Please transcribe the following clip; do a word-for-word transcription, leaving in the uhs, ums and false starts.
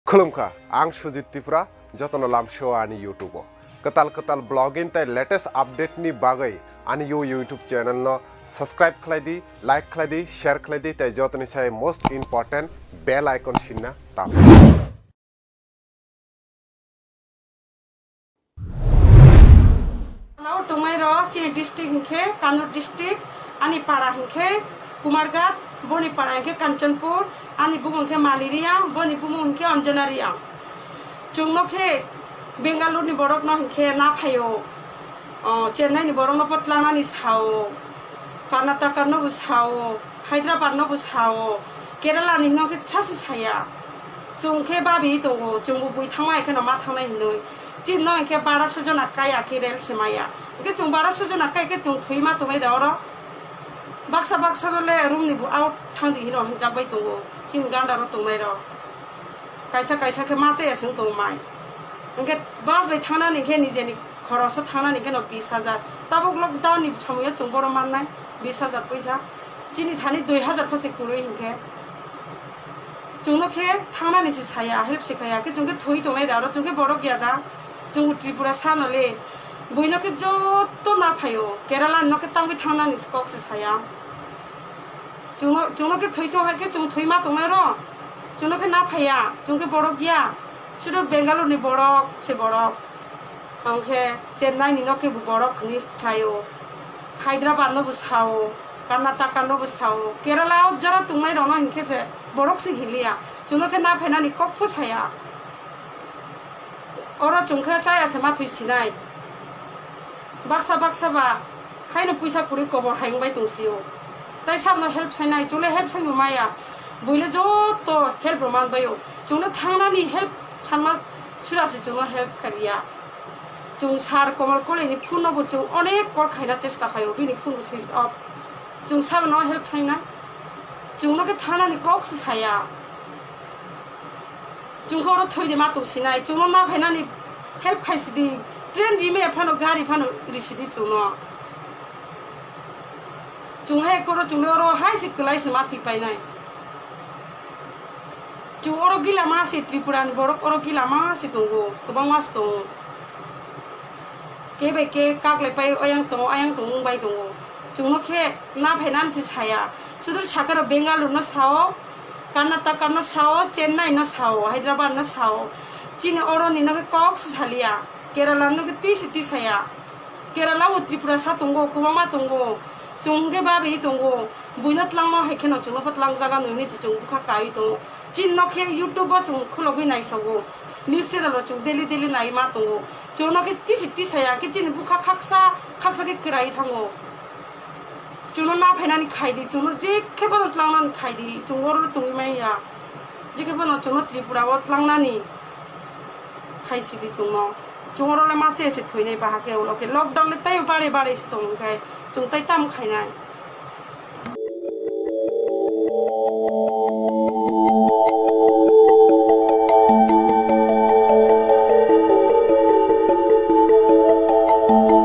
Khulumkha, ang Sujit Tripura, jotono lamsio ani YouTube o. Kwtal kwtal vlogging tei latest update ni bagwi ani yo YouTube channel no subscribe khlai di, like khlai di, share khlai di, tei jotoni sai most important bell icon sinna tamo. Lao tongmai rok chini district hinkhe Kannur district, ani para hinkhe Kumarghat, boni para hinkhe Kanchanpur, ani bumung hinkhe Maliria, boni bumung hinkhe Anjana Reang. Chwngno khe Bengaluru ni borok no hinkhe na phaio, o, Chennai ni borok no potlanani sao, Karnataka no bo sao, Hyderabad no bo sao, Kerala ni no khe sasi saya. Chwng khe babi tongo, chwng bo bui thangma hai kheno ma thangnai hinwi. Chini no hinkhe bara sujona kaya khe rel se maya. Hinkhe chwng bara sujona kai khe chwng thwi ma tongnai da oro. Baksa baksa no le room ni bo out thang di hino hinjak bai tongo. Chini ganda ro tongnai rok. Kaisa kaisa khe ma chaya se wng tong mai. Hinkhe bus bai thangnani hinkhe nijeni khoroso thangnani kheno bis hajar. Tabuk lockdown ni somoyo chwng bohrok mannai bis hajar poisa. Chini thani dui hajar pho se kwrwi hinkhe. Chwngno khe thangnani se saya, help se khaya. Khe chwng khe thwi tongnai da oro, chwng khe borok ya da. Chwng Tripura sano le. Buino khe joto na phaio. Kerala no khe tangwi thangnani se kok se saya. Chwngno, chwngno khe thwi thung hai khe chwng thwi ma tongnai ro. Chwngno khe na phaiya, chwng khe borok ya. Sudu Bengaluru ni borok se borok. Ang khe Chennai ni no khe bo borok hwnwi khlaio. Hyderabad no bo sao, Karnataka no bo sao. Kerala o jora tongnai rok no hinkhe je borok se hinliya. Chwngno khe na phainani kok pho saya. Oro chwng khe chaya se ma thwi sinai. Baksa baksa ba haino puisa kwrwi kobor hai wngbai tong sio. Tai sabno help sainai, chwng le help saino maya. Buile joto help rw man baio. Chwngno thangnani help sanma sura se chwngno help kariya. Chwng sir Komal Kolai ni phone no bo chwng onek call khaina chesta khaio, bini phone bo switch off. Chwng sabno help saina. Chwngno khe thangnani kok se saya. Chwng khe oro thwi di ma tong sinai, chwngno na phainani help khai sidi, train rime phano, gari phano ri sidi chwngno. Chwng hai koro chwngno oro hai se kwlai se ma thwi painai. Chwng oro gila ma se, Tripura ni borok oro gila ma se tongo, kwbangma se tongo. Khe bai khe kaklai pai oyang tongo, ayang tongo wng bai tongo. Chwngno khe na phainani se saya. Sudur sakha rok Bengaluru no sao, Karnataka no sao, Chennai no sao, Hyderabad no sao. Chini oro ni no khe kok se saliya. Kerala no khe twi se twi saya. Kerala o Tripura sa tongo, kwbangma tongo. Chwng khe babi tongo. Buino tlangma hai kheno chwngno pho tlang jaga nwi ni chwng bwkha kai tongo. Chini no khe YouTube o chwng khulogwi naisago. News channel o chwng daily daily nai ma tongo. Chwngno khe tisi tisaya khe chini bwkha khaksa khaksa khe kwrai thango. Chwngno na phainani khai di, chwngno je khe bono tlangnani khai di, chwng oro tongwi manya. Je khe bono chwngno Tripura o tlangnani khai si di chwngno. Chwng oro le ma che se thoinai baha khe ulo khe lockdown le tei bare bare se tong khai chwng tei tam khainai.